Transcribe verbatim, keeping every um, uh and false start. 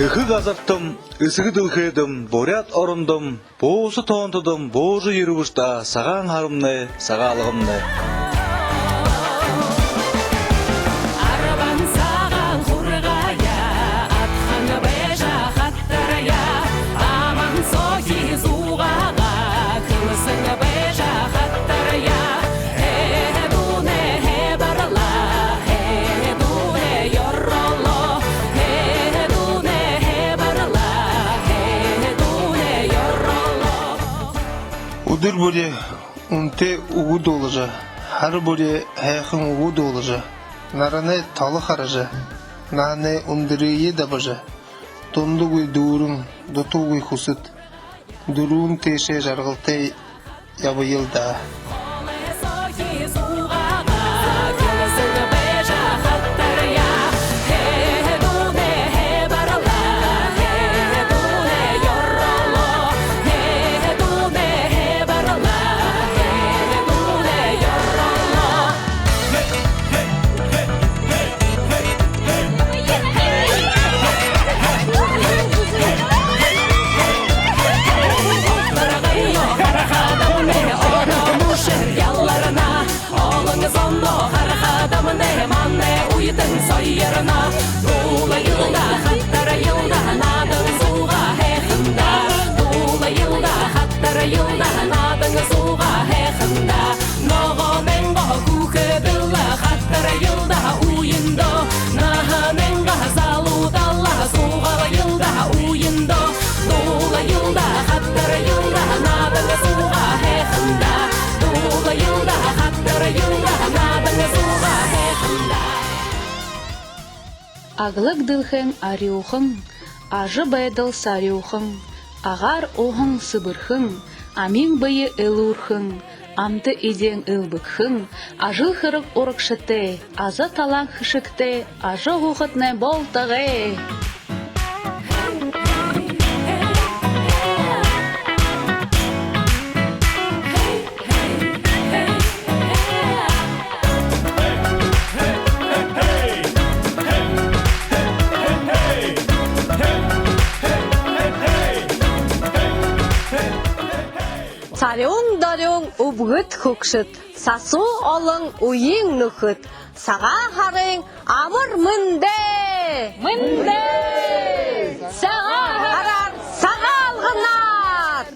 Эхэ газартам, эсэгэ дэлхэйдэм, буряад орондом, бууса тоонтодом буужа ерэбэш даа, Сагаан һарамнай, Сагаалгамнай. Арбан сагаан хургаяа адхан байжа хатараяа, аман соохи зугаагаа хэлсэн байжа хатараяа. Хэ-хэ, дүүнэ, хэ-барла, хэ-хэ, дүүнэ, ёроло, хэ-хэ, дүүнэ, хэ-барла, хэ-хэ, дүүнэ, ёроло. Үдэр бүри үнэтэй үгэ дуулажа, һара бүри һайхан үгэ дуулажа, наранай толо хаража, наһанай үндэрые дабажа, дундагүй дүүрэн, дутуугүй хүсэд, дүрбэн тээшээ жаргалтай ябаял даа. Олон зондо харахадамнай манай үетэн соёрно. Дуулаял даа, хатараял даа, наадан зугаа һайхан даа. Дуулаял даа, хатараял даа, наадан зугаа һайхан даа. Ногоон нангин хүүгэдэл хатараял даа үедөө, наһанайнгаа залуудал зугаалаял даа үедөө. Дуулаял даа, хатараял даа, наадан зугаа һайхан даа. Дуулаял даа, хатараял даа, наадан зугаа һайхан даа. Аглаг дэлхэйн арюухан, ажабайдал сарюухан, агаар уһан сэбэрхэн, амин бэе элүүрхэн, амта эдеэн элбэгхэн, ажал хэрэг урагшатай, аза талаан хэшэгтэй ажаһуухатнай болтогой. Сарюун дорюун үбгэд хүгшэд, сасуу олон үеын нүхэд, Сагаан һарын амар мэндэ! Мэндэ! Сагаан һараар, Сагаалганаар!